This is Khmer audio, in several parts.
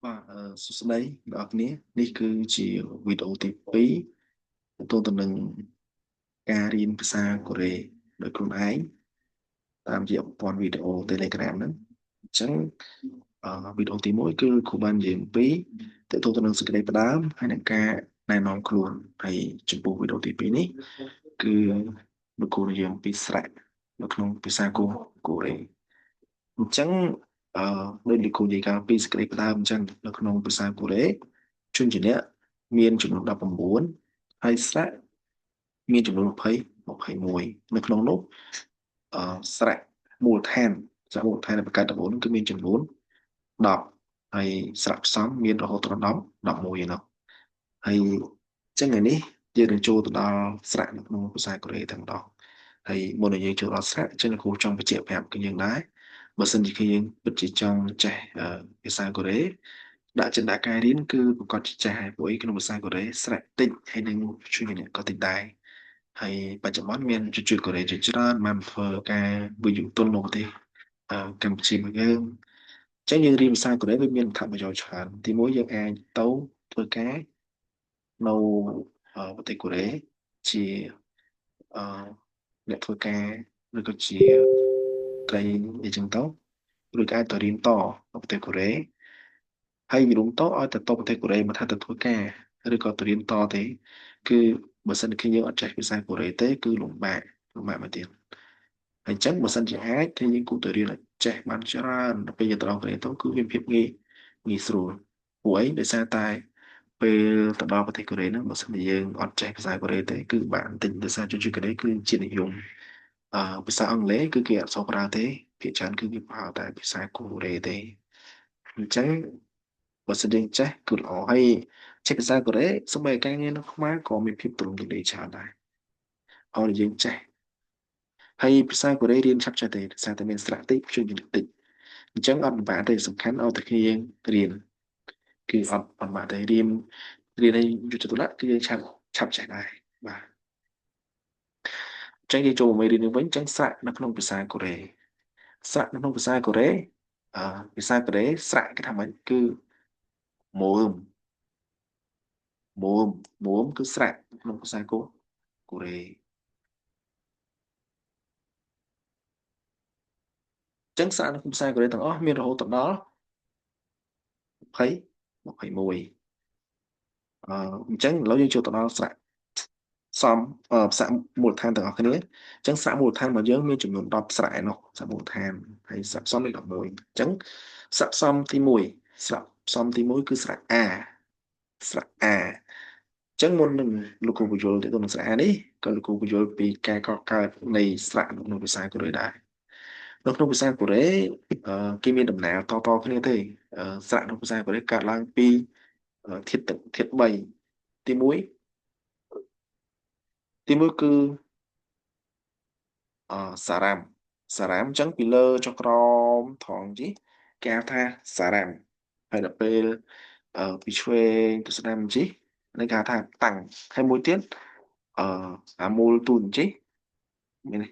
បាទសួស្តីអ្នកនរគ្នានេះគឺជាវីដេអូទី2ទាក់ទងទៅនឹងការរៀនភាសាកូរ៉េដោយខ្លួនឯងតាមរយៈប្រព័ន្ធវីដេអូ Telegram ហ្នឹងអញ្ចឹងវីដេអូទី1គឺគ្រូបាននិយាយអំពីទាក់ទងទៅនឹងសេចក្តីផ្ដើមហើយនឹងការណែនាំខ្លួនហើយចំពោះវីដេអូទី2នេះគឺលោកគ្រូនិយាយអំពីស្រៈនៅក្នុងភាសាកូរ៉េអញ្ចឹងអឺដោយលោកគ្រូនិយាយកាលពីសេចក្តីផ្ដើមអញ្ចឹងនៅក្នុងភាសាកូរ៉េជនជាអ្នកមានចំនួន19ហើយស្រៈមានចំនួន20 21នៅក្នុងនោះស្រៈមូលដ្ឋានស្រៈមូលដ្ឋាននៃបង្កើតដំបូងគឺមានចំនួន10ហើយស្រៈផ្សំមានរហូតដល់10 11ឯណោះហើយអញ្ចឹងថ្ងៃនេះយើងនឹងចូលទៅដល់ស្រៈនៅក្នុងភាសាកូរ៉េទាំងម្ដងហើយមុននឹងយើងចូលដល់ស្រៈអញ្ចឹងលោកគ្រូចង់បញ្ជាក់ប្រាប់គឺយើងដែរបើសិនជាយើងពិតជាចង់ចេះភាសាកូរ៉េដាក់ចិនដាក់ការរៀនគឺប្រកាសជាចេះហើយព្រោះអីក្នុងភាសាកូរ៉េស្រៈតិចហើយនឹងជួយអ្នកក៏តិចដែរហើយបច្ចុប្បន្នមានជនជាតិកូរ៉េជាច្រើនបានធ្វើការវិនិយោគទុននៅប្រទេសកម្ពុជាមកយើងអញ្ចឹងយើងរៀនភាសាកូរ៉េវាមានអត្ថប្រយោជន៍ច្រើនទីមួយយើងអាចទៅធ្វើការនៅប្រទេសកូរ៉េជាអឺអ្នកធ្វើការឬក៏ជាត្រីអីចឹងទៅឬក៏អាចទៅរៀនតនៅប្រទេសកូរ៉េហើយវិរុំតឲ្យទៅតប្រទេសកូរ៉េមិនថាទៅធ្វើការឬក៏ទៅរៀនតទេគឺបើសិនជាយើងអត់ចេះភាសាកូរ៉េទេគឺលំបាកមែនទៀតហើយអញ្ចឹងបើសិនជាអាចគឺយើងគួរទៅរៀនឲ្យចេះបានច្រើនដល់ពេលយើងទៅដល់កូរ៉េទៅគឺវាភាពងាយស្រួលព្រោះអីដោយសារតែពេលទៅដល់ប្រទេសកូរ៉េហ្នឹងបើសិនជាយើងអត់ចេះភាសាកូរ៉េទេគឺបានបន្តិចដោយសារជនជាតិកូរ៉េគឺជានិយមភាសាអង់គ្លេសគឺគេអត់សូវប្រើទេភាគច្រើនគឺគេប្រើតែភាសាកូរ៉េទេអញ្ចឹងបើសិនយើងចេះគឺល្អហើយចេះភាសាកូរ៉េសូម្បីការងារនៅខ្មែរក៏មានភាពទូលំទូលាយច្រើនដែរឲ្យយើងចេះហើយភាសាកូរ៉េរៀនឆាប់ចេះទេដោយសារតែមានស្រៈតិចជួយយើងតិចអញ្ចឹងអត់ពិបាកទេសំខាន់ឲ្យតែគ្នាយើងរៀនគឺអត់ពិបាកទេរៀនឲ្យយុទ្ធទុលៈគឺយើងឆាប់ចេះដែរបាទអញ្ចឹងយើងចូលមកមេរៀននេះវិញអញ្ចឹងស្រៈនៅក្នុងភាសាកូរ៉េស្រៈនៅក្នុងភាសាកូរ៉េភាសាកូរ៉េស្រៈគេថាម៉េចគឺមូមមូមមូមគឺស្រៈក្នុងភាសាកូរ៉េអញ្ចឹងស្រៈនៅក្នុងភាសាកូរ៉េទាំងអស់មានរហូតដល់20 21អញ្ចឹងឥឡូវយើងចូលទៅដល់ស្រៈសំស្រៈមូលដ្ឋានទាំងអស់គ្នាអញ្ចឹងស្រៈមូលដ្ឋានរបស់យើងមានចំនួន10ស្រៈឯណោះស្រៈមូលដ្ឋានហើយស្រៈផ្សំមាន11អញ្ចឹងស្រៈផ្សំទី1ស្រៈផ្សំទី1គឺស្រៈ A ស្រៈ A អញ្ចឹងមុននឹងលោកគ្រូបញ្យល់ទៅនឹងស្រៈ A នេះក៏លោកគ្រូបញ្យល់ពីការកកើតនៃស្រៈនៅក្នុងភាសាកូរ៉េដែរនៅក្នុងភាសាកូរ៉េគេមានដំណើរតៗគ្នាទេស្រៈក្នុងភាសាកូរ៉េកើតឡើងពីធាតុ3ទី1ទី1គឺសារ៉ាមសារ៉ាមអញ្ចឹងពីលើចុះក្រោមថងជីគេហៅថាសារ៉ាមហើយដល់ពេលពីឆ្វេងទៅស្ដាំជីនេះគេហៅថាតាំងហើយមួយទៀតអឺអាមូលទូនជីមាននេះ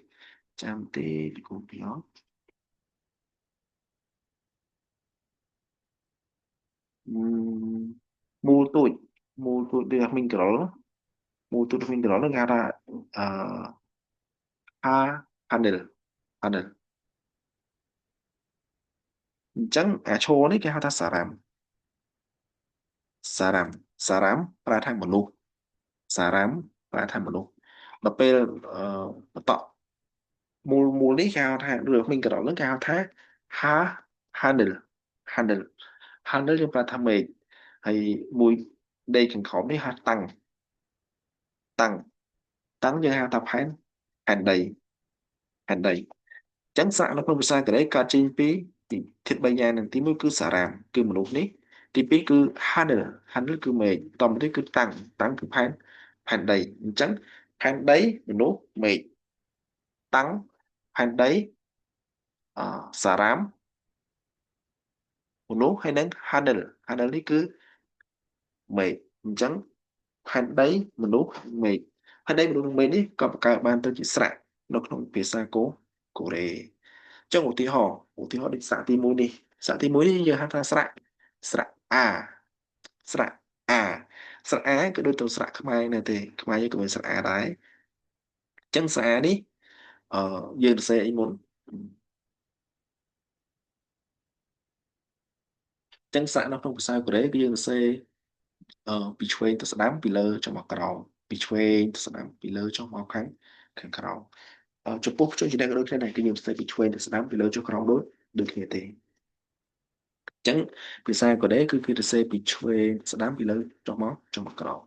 ចាំទេគូពីអមូលទូចមូលទូចដូចមីងក្រលមូលទូចមីងក្រលហ្នឹងគេហៅថាអឺហាហានិលហានិលអញ្ចឹងអាឈរនេះគេហៅថាសារ៉ាមសារ៉ាមសារ៉ាមប្រែថាមនុស្សសារ៉ាមប្រែថាមនុស្សដល់ពេលបន្តមូលមូលនេះគេហៅថាឬមីងក្រលហ្នឹងគេហៅថាហាហានិលហានិលហានិលយើងប្រែថាមេឃហើយមួយដេកខាងក្រោមនេះហៅតាំងតាំងតាំងយើងហៅថាផែនដីផែនដីអញ្ចឹងស្រៈនៅក្នុងភាសាកូរ៉េកើតចេញពីធាតុ3យ៉ាងហ្នឹងទី1គឺសារ៉ាមគឺមនុស្សនេះទី2គឺហានិលហានិលគឺមេឃតមកទៀតគឺតាំងតាំងគឺផែនដីអញ្ចឹងផែនដីមនុស្សមេឃតាំងផែនដីអសារ៉ាមមនុស្សហើយនឹងហានិលហានិលនេះគឺមេឃអញ្ចឹងផែនដីមនុស្សមេឃផែនដីមនុស្សនិងមេឃនេះក៏បង្កើតបានទៅជាស្រៈនៅក្នុងភាសាកូរ៉េអញ្ចឹងឧទាហរណ៍ដូចស្រៈទី1នេះស្រៈទី1នេះយើងហៅថាស្រៈ អាស្រៈអាស្រៈអាគឺដូចទៅស្រៈខ្មែរនៅទេខ្មែរយើងក៏មានស្រៈអាដែរអញ្ចឹងស្រៈអានេះអឺយើងសរសេរអីមុនអញ្ចឹងស្រៈនៅក្នុងភាសាកូរ៉េគឺយើងសរសេរពីឆ្វេងទៅស្ដាំពីលើចុះមកក្រោមពីឆ្វេងទៅស្ដាំពីលើចុះមកខាងក្រោមចំពោះព្យញ្ជនៈក៏ដូចគ្នាដែរគឺយើងសរសេរពីឆ្វេងទៅស្ដាំពីលើចុះក្រោមដូចគ្នាទេអញ្ចឹងភាសាកូរ៉េគឺគេសរសេរពីឆ្វេងស្ដាំពីលើចុះមកក្រោម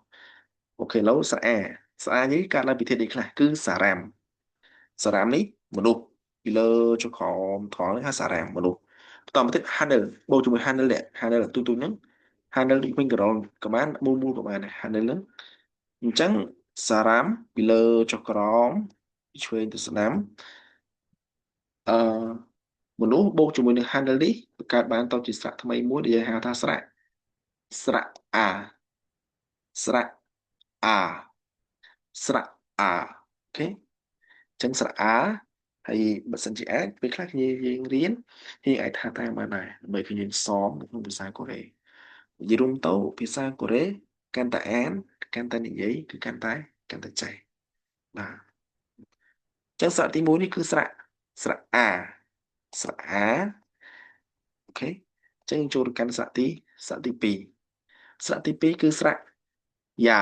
OK ឥឡូវស្រៈអាស្រៈអានេះកើតឡើងពីធាតុអីខ្លះគឺសារ៉ាំសារ៉ាំនេះមនុស្សពីលើចុះក្រោមត្រង់នេះហៅសារ៉ាំមនុស្សបន្តមកទៀត handle បូកជាមួយ handle នេះ handle ទូទូហ្នឹង handle ដូចវិញករលក៏បានមូលមូលក៏បានដែរ handle ហ្នឹងអញ្ចឹងសារ៉ាំពីលើចុះក្រោមពីឆ្វេងទៅស្ដាំអឺមនុស្សបូកជាមួយនឹង handle នេះបង្កើតបានទៅជាស្រៈថ្មីមួយដែលយើងហៅថាស្រៈស្រៈអាស្រៈអាស្រៈអា OK អញ្ចឹងស្រៈអាហើយបើសិនជាអាចពេលខ្លះគ្នាយើងរៀនយើងអាចថាតាមបានដែរដើម្បីគ្នាយើងសមនៅក្នុងភាសាកូរ៉េនិយាយរួមទៅភាសាកូរ៉េកាន់តែអានកាន់តែនិយាយគឺកាន់តែចេះបាទអញ្ចឹងស្រៈទី1នេះគឺស្រៈស្រៈអាស្រៈអា OK អញ្ចឹងចូលទៅកាន់ស្រៈទី2ស្រៈទី2គឺស្រៈយ៉ា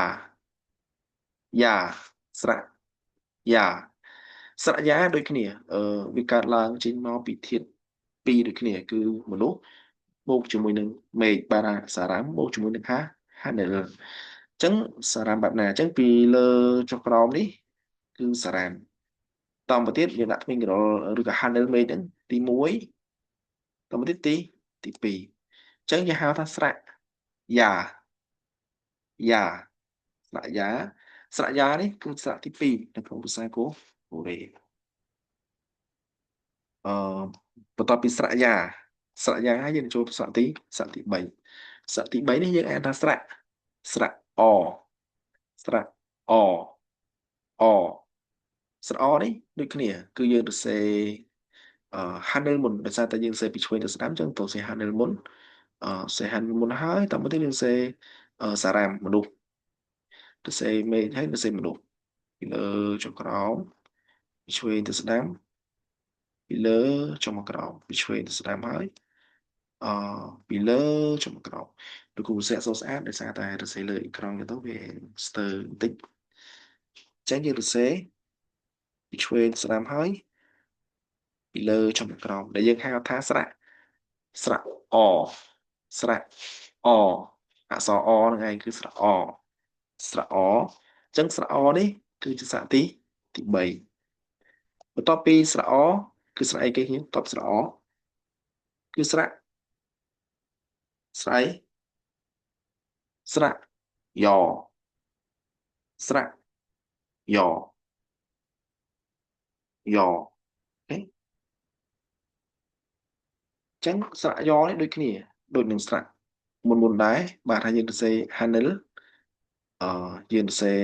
យ៉ាស្រៈយ៉ាស្រៈយ៉ាដូចគ្នាវាកើតឡើងចេញមកពីធាតុពីរដូចគ្នាគឺមនុស្សបូកជាមួយនឹងមេឃបារ៉ាសារ៉ាំបូកជាមួយនឹងហាហានេលអញ្ចឹងសារ៉ាំបែបណាអញ្ចឹងពីលើចុះក្រោមនេះគឺសារ៉ាំតមកទៀតយើងដាក់ធ្មេញករលឬក៏ហានេលមេឃហ្នឹងទី1តមកទៀតទី2អញ្ចឹងគេហៅថាស្រៈយ៉ាយ៉ាស្រៈយ៉ាស្រៈយ៉ានេះគឺស្រៈទី2នៅក្នុងភាសាកូរ៉េអឺបន្ទាប់ពីស្រៈយ៉ាស្រៈយ៉ាហើយយើងចូលស្រៈទី3ស្រៈទី3នេះយើងអានថាស្រៈស្រៈអស្រៈអអស្រៈអនេះដូចគ្នាគឺយើងសរសេរ handle មុនដោយសារតែយើងសរសេរពីឆ្វេងទៅស្ដាំអញ្ចឹងទៅសរសេរ handle មុនសរសេរ handle មុនហើយតមកទៀតយើងសរសេរសារ៉ាមមនុស្សទៅសេមេឃហើយទៅសេមនុស្សពីលើចុះក្រោមពីឆ្វេងទៅស្ដាំពីលើចុះមកក្រោមពីឆ្វេងទៅស្ដាំហើយអពីលើចុះមកក្រោមលោកគ្រូសេអក្សរស្អាតដោយសារតែរសេលើអេក្រង់ទៅវាស្ទើរបន្តិចចឹងយើងរសេពីឆ្វេងទៅស្ដាំហើយពីលើចុះមកក្រោមដែលយើងហៅថាស្រៈស្រៈអស្រៈអអក្សរអហ្នឹងឯងគឺស្រៈអស្រៈអអញ្ចឹងស្រៈអនេះគឺជាស្រៈទី3បន្ទាប់ពីស្រៈអគឺស្រៈអីគេខ្ញុំតបស្រៈអគឺស្រៈស្រៈអីស្រៈយ៉ស្រៈយ៉យ៉ OK អញ្ចឹងស្រៈយ៉នេះដូចគ្នាដូចនឹងស្រៈមុនមុនដែរបាទថាយើងសរសេរ handle អឺយើងសរសេរ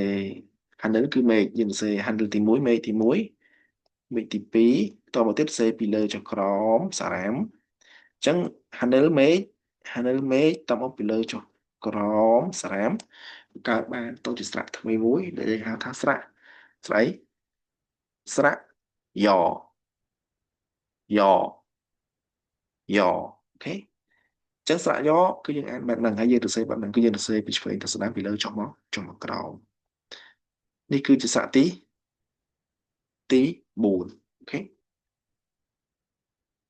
handle គឺមេឃយើងសរសេរ handle ទី1មេឃទី1មេឃទី2តមកទៀតសរសេរពីលើចុះក្រោមសារ៉ាមអញ្ចឹង handle មេឃ handle មេឃតមកពីលើចុះក្រោមសារ៉ាមកើតបានទៅជាស្រៈថ្មីមួយដែលយើងហៅថាស្រៈស្រៈអីស្រៈយ៉យ៉យ៉ OK ចឹងស្រៈយ៉គឺយើងអានបែបហ្នឹងហើយយើងសរសេរបែបហ្នឹងគឺយើងសរសេរពីឆ្វេងទៅស្ដាំពីលើចុះមកចុះមកក្រោមនេះគឺជាស្រៈទី4 OK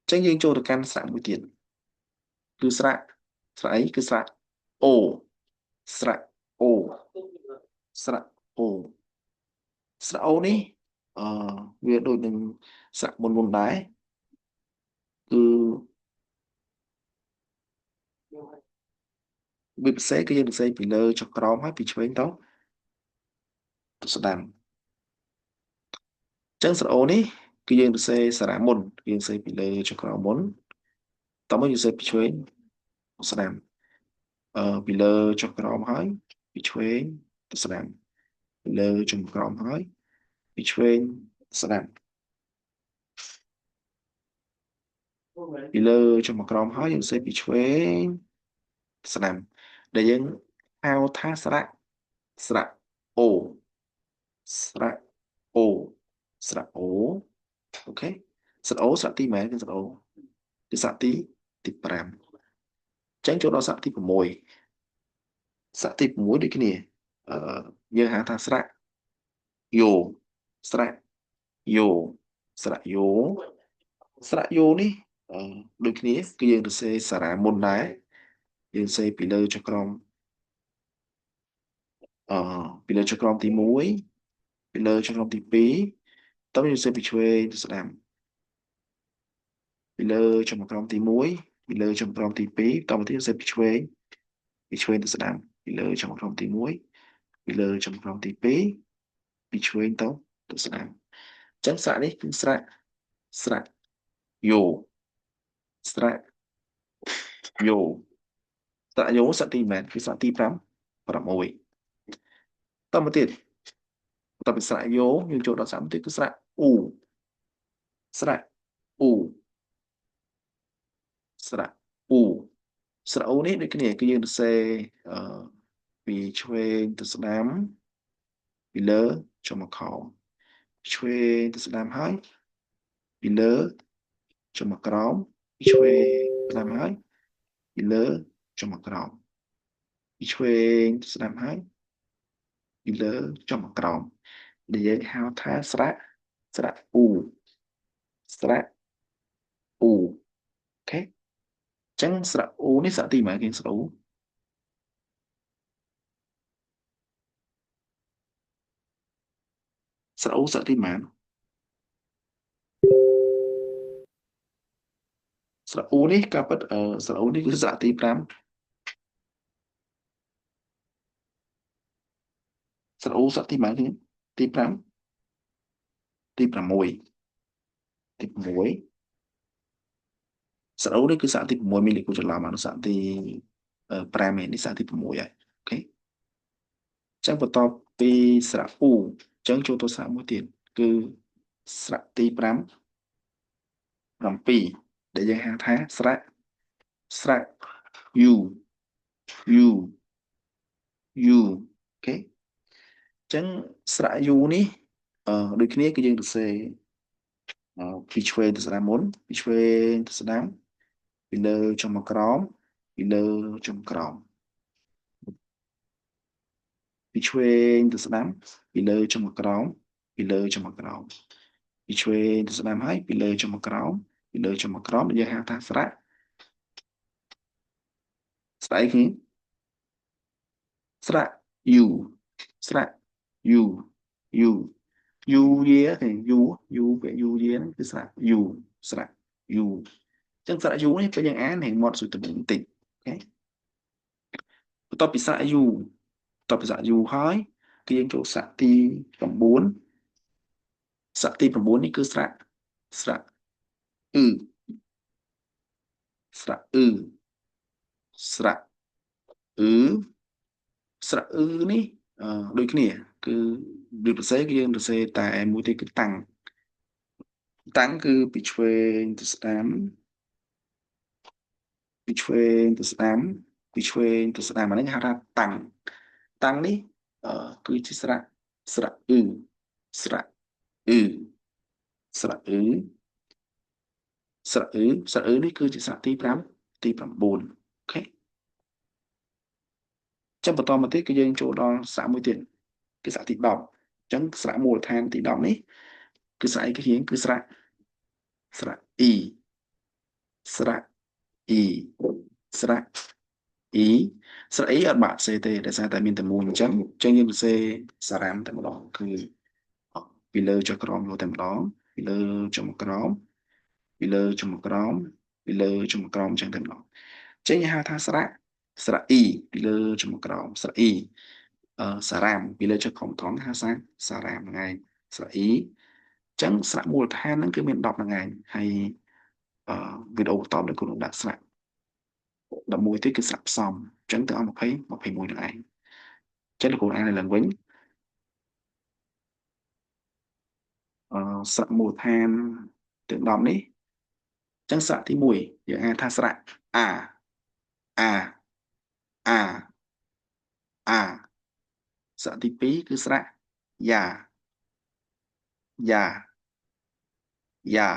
ចឹងយើងចូលទៅកាន់ស្រៈមួយទៀតគឺស្រៈស្រៈអីគឺស្រៈអូស្រៈអូស្រៈអូស្រៈអូនេះអឺវាដូចនឹងស្រៈមុនមុនដែរគឺវាពិសេសគឺយើងសរសេរពីលើចុះក្រោមហើយពីឆ្វេងទៅទៅស្ដាំអញ្ចឹងស្រៈអូនេះគឺយើងសរសេរសារ៉ាមុនយើងសរសេរពីលើចុះក្រោមមុនតមកយើងសរសេរពីឆ្វេងស្ដាំពីលើចុះក្រោមហើយពីឆ្វេងទៅស្ដាំពីលើចុះក្រោមហើយពីឆ្វេងស្ដាំពីលើចុះមកក្រោមហើយយើងសរសេរពីឆ្វេង ស្ដាំដែលយើងហៅថាស្រៈស្រៈអូស្រៈអូស្រៈអូ OK ស្រៈអូស្រៈទីម៉ែនគឺស្រៈអូគឺស្រៈទី5ចឹងចូលដល់ស្រៈទី6ស្រៈទី6ដូចគ្នាអឺយើងហៅថាស្រៈយោស្រៈយោស្រៈយោស្រៈយោនេះដូចគ្នាគឺយើងសរសេរសារ៉ាមុនដែរយើងសរសេរពីលើចុះក្រោមអឺពីលើចុះក្រោមទី1ពីលើចុះក្រោមទី2តើយើងសរសេរពីឆ្វេងទៅស្ដាំពីលើចុះមកក្រោមទី1ពីលើចុះមកក្រោមទី2តទៅទៀតសរសេរពីឆ្វេងពីឆ្វេងទៅស្ដាំពីលើចុះមកក្រោមទី1ពីលើចុះមកក្រោមទី2ពីឆ្វេងទៅស្ដាំអញ្ចឹងស្រៈនេះគឺស្រៈស្រៈយោស្រៈយោស្រៈយោស្រៈទីមែនគឺស្រៈទី5 6តមកទៀតតទៅស្រៈយោយើងចូលដល់ស្រៈមួយទៀតគឺស្រៈអ៊ូស្រៈអ៊ូស្រៈអ៊ូស្រៈអ៊ូនេះដូចគ្នាគឺយើងសរសេរអឺពីឆ្វេងទៅស្ដាំពីលើចុះមកក្រោមឆ្វេងទៅស្ដាំហើយពីលើចុះមកក្រោមពីឆ្វេងស្ដាំហើយពីលើចុះមកក្រោមពីឆ្វេងទៅស្ដាំហើយពីលើចុះមកក្រោមដែលយើងហៅថាស្រៈស្រៈអ៊ូស្រៈអ៊ូ OK អញ្ចឹងស្រៈអ៊ូនេះស្រៈទីប៉ុន្មានគេស្រៈអ៊ូស្រៈអ៊ូស្រៈទីប៉ុន្មានស្រៈអ៊ូនេះការពិតស្រៈអ៊ូនេះគឺស្រៈទី5ស្រៈអ៊ូស្រៈទីប៉ុន្មានគេទី5ទី6ទី6ស្រៈអ៊ូនេះគឺស្រៈទី6មានលេខគូច្រឡំអនុស្រៈទី5ឯនេះស្រៈទី6ហើយ OK អញ្ចឹងបន្ទាប់ពីស្រៈអ៊ូអញ្ចឹងចូលទៅស្រៈមួយទៀតគឺស្រៈទី5 7ដែលយើងហៅថាស្រៈស្រៈ U U U OK អញ្ចឹងស្រៈ U នេះអឺដូចគ្នាគឺយើងសរសេរពីឆ្វេងទៅស្ដាំមុនពីឆ្វេងទៅស្ដាំពីលើចុះមកក្រោមពីលើចុះក្រោមពីឆ្វេងទៅស្ដាំពីលើចុះមកក្រោមពីលើចុះមកក្រោមពីឆ្វេងទៅស្ដាំហើយពីលើចុះមកក្រោមពីលើចុះមកក្រោមយើងហៅថាស្រៈស្រៈអីគេស្រៈ U ស្រៈ U U U យាគេ U U ពាក្យ U យាហ្នឹងគឺស្រៈ U ស្រៈ U អញ្ចឹងស្រៈ U នេះពេលយើងអានរៀងមាត់ស្រួយទៅបន្តិច OK បន្ទាប់ពីស្រៈ U បន្ទាប់ពីស្រៈ U ហើយគឺយើងចូលស្រៈទី9ស្រៈទី9នេះគឺស្រៈស្រៈអ៊ឺស្រៈអ៊ឺស្រៈអ៊ឺស្រៈអ៊ឺនេះដូចគ្នាគឺដូចសរសេរគឺយើងសរសេរតែមួយទេគឺតាំងតាំងគឺពីឆ្វេងទៅស្ដាំពីឆ្វេងទៅស្ដាំពីឆ្វេងទៅស្ដាំអានេះហៅថាតាំងតាំងនេះគឺជាស្រៈស្រៈអ៊ឺស្រៈអ៊ឺស្រៈអ៊ឺស្រៈអ៊ឺស្រៈអ៊ឺនេះគឺជាស្រៈទី5ទី9 OK ចឹងបន្តមកទៀតគឺយើងចូលដល់ស្រៈមួយទៀតគឺស្រៈទី10អញ្ចឹងស្រៈមូលដ្ឋានទី10នេះគឺស្រៈអីគេរៀងគឺស្រៈស្រៈអ៊ីស្រៈអ៊ីស្រៈអ៊ីស្រៈអ៊ីអត់បាក់សេទេដោយសារតែមានតែមួយអញ្ចឹងអញ្ចឹងយើងសរសេរសារ៉ាំតែម្ដងគឺពីលើចុះក្រោមយកតែម្ដងពីលើចុះមកក្រោមពីលើចុះមកក្រោមពីលើចុះមកក្រោមអញ្ចឹងតែម្ដងចេញហៅថាស្រៈស្រៈអ៊ីពីលើចុះមកក្រោមស្រៈអ៊ីអឺសារ៉ាមពីលើចុះក្រោមត្រង់ហៅថាសារ៉ាមហ្នឹងឯងស្រៈអ៊ីអញ្ចឹងស្រៈមូលដ្ឋានហ្នឹងគឺមាន10ហ្នឹងឯងហើយអឺវីដេអូបន្តនៅគូនឹងដាក់ស្រៈ11ទៀតគឺស្រៈផ្សំអញ្ចឹងទៅអស់20 21ហ្នឹងឯងអញ្ចឹងលោកគ្រូអានឡើងវិញអឺស្រៈមូលដ្ឋានទាំង10នេះអញ្ចឹងស្រៈទី1យើងអានថាស្រៈអាអា អាអាស្រៈទី2គឺស្រៈយ៉ាយ៉ាយ៉ា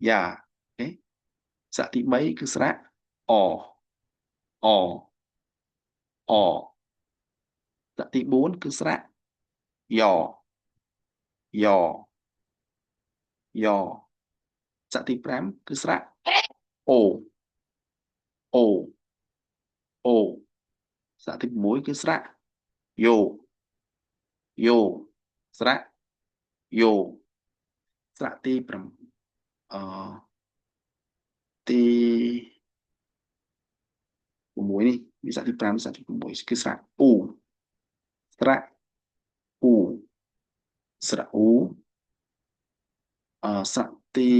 យ៉ាអូខេស្រៈទី3គឺស្រៈអអអស្រៈទី4គឺស្រៈយ៉យ៉យ៉ស្រៈទី5គឺស្រៈអូអូអូស្រៈទី6គឺស្រៈយោយោស្រៈយោស្រៈទី5អទី6នេះវាស្រៈទី5ស្រៈទី6គឺស្រៈអ៊ូស្រៈអ៊ូស្រៈអ៊ូអស្រៈទី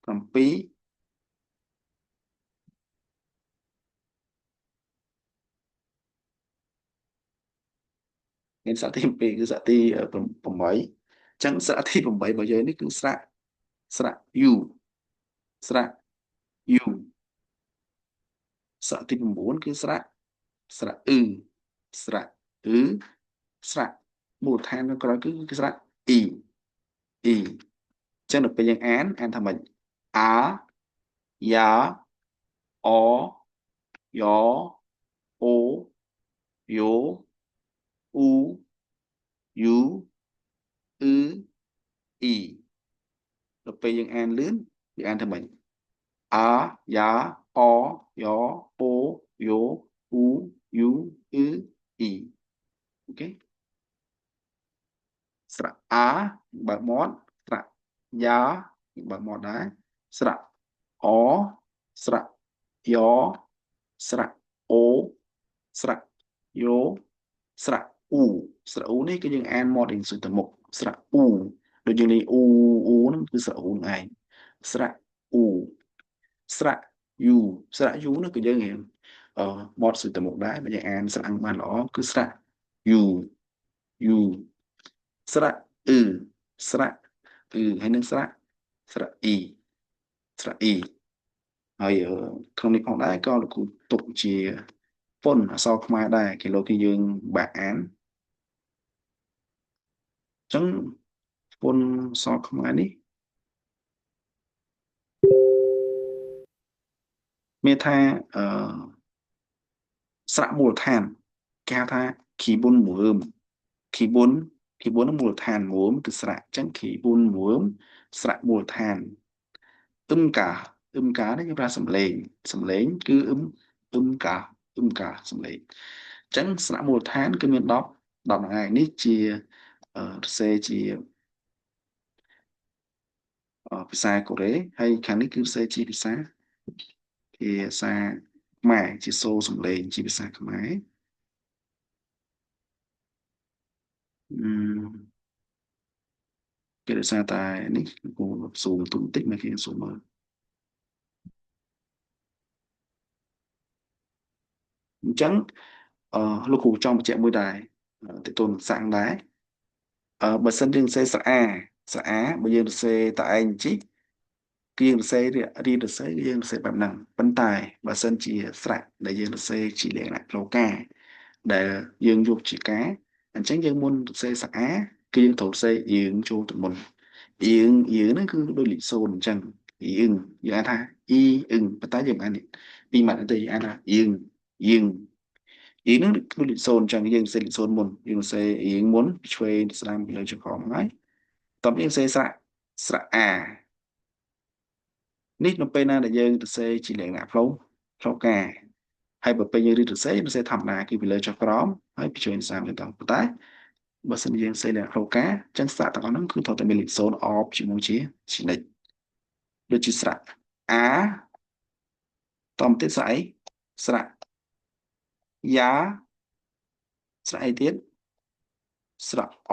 7មានស្រៈទី7គឺស្រៈទី8អញ្ចឹងស្រៈទី8របស់យើងនេះគឺស្រៈស្រៈយូស្រៈយូស្រៈទី9គឺស្រៈស្រៈអ៊ឺស្រៈអ៊ឺស្រៈមូលដ្ឋាននៅក្រោយគឺស្រៈអ៊ីអ៊ីអញ្ចឹងដល់ពេលយើងអានអានថាម៉េចអាយ៉ាអយ៉អូយ៉ូអ៊ូយូអ៊ឺអ៊ីដល់ពេលយើងអានលឿនយើងអានថាម៉េចអាយ៉ាអយ៉អូយ៉ូអ៊ូយូអ៊ឺអ៊ីអូខេស្រៈអាបើកមាត់ស្រៈយ៉ាបើកមាត់ដែរស្រៈអស្រៈយ៉ស្រៈអូស្រៈយ៉ូស្រៈអ៊ូស្រៈអ៊ូនេះគឺយើងអានមាត់រៀងសុយទៅមុខស្រៈអ៊ូដូចយើងលេងអ៊ូអ៊ូហ្នឹងគឺស្រៈអ៊ូហ្នឹងឯងស្រៈអ៊ូស្រៈយូស្រៈយូនោះគឺយើងរៀងអឺមាត់សុយទៅមុខដែរបើយើងអានស្រៈបានល្អគឺស្រៈយូយូស្រៈអ៊ឺស្រៈអ៊ឺហើយនឹងស្រៈស្រៈអ៊ីស្រៈអ៊ីហើយក្នុងនេះផងដែរក៏លោកគ្រូទុកជាពន្ធអក្សរខ្មែរដែរគេលោកគឺយើងបាក់អានអញ្ចឹងពន្ធអក្សរខ្មែរនេះមានថាអឺស្រៈមូលដ្ឋានគេហៅថាគីប៊ុនមួមគីប៊ុនគីប៊ុនមូលដ្ឋានមួមគឺស្រៈអញ្ចឹងគីប៊ុនមួមស្រៈមូលដ្ឋានអឹមកាអឹមកានេះគេប្រើសំឡេងសំឡេងគឺអឹមអឹមកាអឹមកាសំឡេងអញ្ចឹងស្រៈមូលដ្ឋានគឺមាន10 10ហ្នឹងឯងនេះជាសរសេរជាភាសាកូរ៉េហើយខាងនេះគឺសរសេរជាភាសាភាសាខ្មែរជាសូរសំឡេងជាភាសាខ្មែរអឺគេដោយសារតែនេះគូស៊ូមទូបន្តិចមកគេស៊ូមមើលអញ្ចឹងអឺលោកគ្រូចង់បញ្ជាក់មួយដែរតើតូនសាំងដែរអឺបើសិនយើងសរសេរស្រអាស្រអាបើយើងសរសេរតែឯងជីគឺយើងសរសេររៀនសរសេរយើងសរសេរបែបហ្នឹងប៉ុន្តែបើសិនជាស្រៈដែលយើងសរសេរជាលក្ខណៈផ្លូវការដែលយើងយកជាការអញ្ចឹងយើងមុនសរសេរស្រអាគឺយើងត្រូវសរសេរយើងចូលទៅមុនយើងយើងហ្នឹងគឺដូចលេខ0អញ្ចឹងយើងយើងអានថាអ៊ីអឹងប៉ុន្តែយើងអាននេះពីរម៉ាត់ទេអានថាយើងយើងយើងហ្នឹងដូចលេខ0អញ្ចឹងយើងសរសេរលេខ0មុនយើងសរសេរយើងមុនពីឆ្វេងទៅស្ដាំពីលើចុះក្រោមហើយតោះយើងសរសេរស្រៈស្រៈអានេះនៅពេលណាដែលយើងសរសេរជាលក្ខណៈផ្លូវផ្លូវការហើយបើពេលយើងរៀនសរសេរសរសេរធម្មតាគឺពីលើចុះក្រោមហើយពីឆ្វេងស្ដាំទៅប៉ុន្តែបើសិនយើងសរសេរលក្ខណៈផ្លូវការអញ្ចឹងស្រៈទាំងអស់ហ្នឹងគឺត្រូវតែមានលេខ0អបជាមួយជាជានិច្ចដូចជាស្រៈអាតមទៀតស្រៈអីស្រៈយ៉ាស្រៈអីទៀតស្រៈអ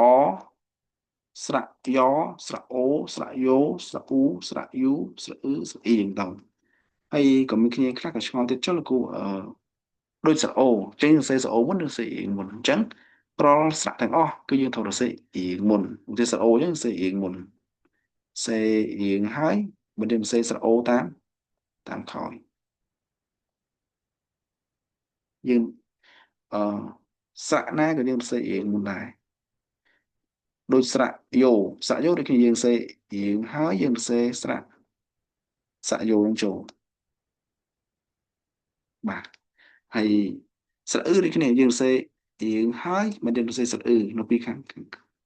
ស្រៈយ៉ស្រៈអូស្រៈយ៉ូស្រៈអ៊ូស្រៈយូស្រៈអ៊ឺស្រៈអ៊ីយ៉ាងទៅហើយក៏មានគ្នាខ្លះក៏ឆ្ងល់ទៀតចុះលោកគ្រូអឺដូចស្រៈអូចេញសរសេរស្រៈអូមុនឬសរសេរអៀងមុនអញ្ចឹងប្រល់ស្រៈទាំងអស់គឺយើងត្រូវសរសេរអៀងមុនឧទាហរណ៍ស្រៈអូអញ្ចឹងសរសេរអៀងមុនសេអៀងហើយបើយើងសរសេរស្រៈអូតាមតាមក្រោយ យើងអឺស្រៈណាក៏យើងសរសេររៀងមុនដែរដូចស្រៈយោស្រៈយោដូចគ្នាយើងសរសេររៀងហើយយើងសរសេរស្រៈស្រៈយោនឹងចូលបាទហើយស្រៈអ៊ឺដូចគ្នាយើងសរសេររៀងហើយមិនយើងសរសេរស្រៈអ៊ឺនៅពីខាង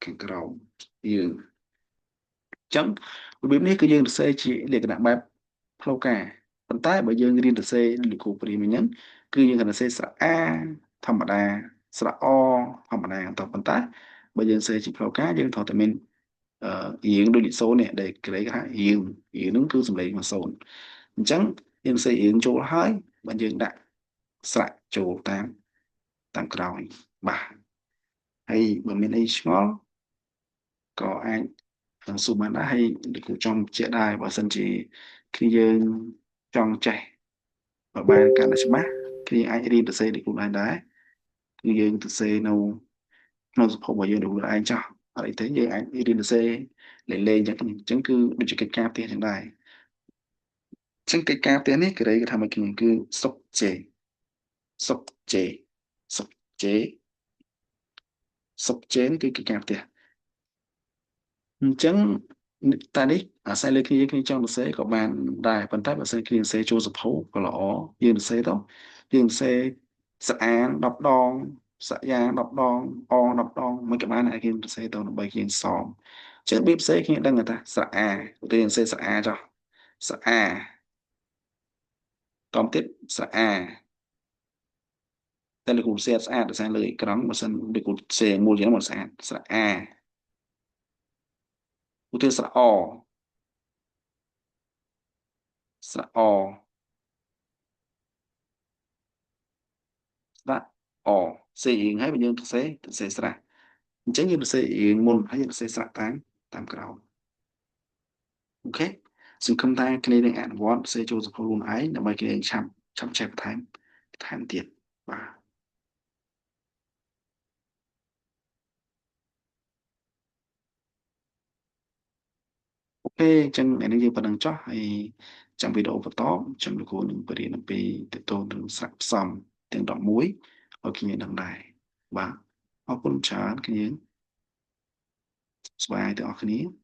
ខាងក្រោមយើងអញ្ចឹងរបៀបនេះគឺយើងសរសេរជាលក្ខណៈបែបផ្លូវការប៉ុន្តែបើយើងរៀនសរសេរលោកគ្រូព្រាមអញ្ចឹងគឺយើងគ្រាន់តែសរសេរស្រៈអាធម្មតាស្រៈអធម្មតាតប៉ុន្តែបើយើងសរសេរជាផ្លូវការយើងត្រូវតែមានអឺរៀងដូចលេខ0នេះដែលគេគេថារៀងរៀងហ្នឹងគឺសំឡេងមក0អញ្ចឹងយើងសរសេររៀងចូលហើយបើយើងដាក់ស្រៈចូលតាមតាមក្រោយបាទហើយបើមានអីឆ្ងល់ក៏អាចសួរបានដែរហើយលោកគ្រូចង់បញ្ជាក់ដែរបើសិនជាគ្នាយើងចង់ចេះបើបានកាន់តែច្បាស់គ្នាអាចរៀនសរសេរដោយខ្លួនឯងដែរគឺយើងសរសេរនៅក្នុងសភៅរបស់យើងដោយខ្លួនឯងចោះអត់អីទេយើងអាចរៀនសរសេរលេងលេងអញ្ចឹងអញ្ចឹងគឺដូចជាកិច្ចការផ្ទះអញ្ចឹងដែរអញ្ចឹងកិច្ចការផ្ទះនេះគេគេថាមកគ្នាគឺសុកជេសុកជេសុកជេសុកជេគឺកិច្ចការផ្ទះអញ្ចឹងតែនេះអាស្រ័យលើគ្នាគ្នាចង់សរសេរក៏បានដែរប៉ុន្តែបើសិនគ្នាសរសេរចូលសភៅក៏ល្អយើងសរសេរទៅយើងសរសេរស្អាន10ដងសយ៉ាង10ដងអង10ដងមិនក៏បានដែរគេសរសេរទៅដើម្បីយើងសមអញ្ចឹងរបៀបសរសេរគ្នាដឹងថាស្រៈអាឧទាហរណ៍សរសេរស្រៈអាចុះស្រៈអាតទៀតស្រៈអាតែលោកគ្រូសេស្អាតដោយសារលើអេក្រង់បើសិនលោកគ្រូសេមូលជាងមកស្អាតស្រៈអាឧទាហរណ៍ស្រៈអស្រៈអស្រៈអសេរៀងហើយបើយើងសរសេរសរសេរស្រៈអញ្ចឹងយើងសរសេររៀងមុនហើយយើងសរសេរស្រៈតាមតាមក្រោយអូខេសង្ឃឹមថាគ្នានឹងអនុវត្តសរសេរចូលសភៅខ្លួនឯងដើម្បីគ្នាឆាប់ឆាប់ចេះបន្ថែមបន្ថែមទៀតបាទអូខេអញ្ចឹងថ្ងៃនេះយើងប៉ុណ្្នឹងចុះហើយចាំវីដេអូបន្តចាំលោកគ្រូនឹងបរៀនអំពីតទៅនឹងស្រៈផ្សំទាំង11ឲ្យគ្នាដឹងដែរបាទអរគុណច្រើនគ្នាស្បាយទាំងអស់គ្នា។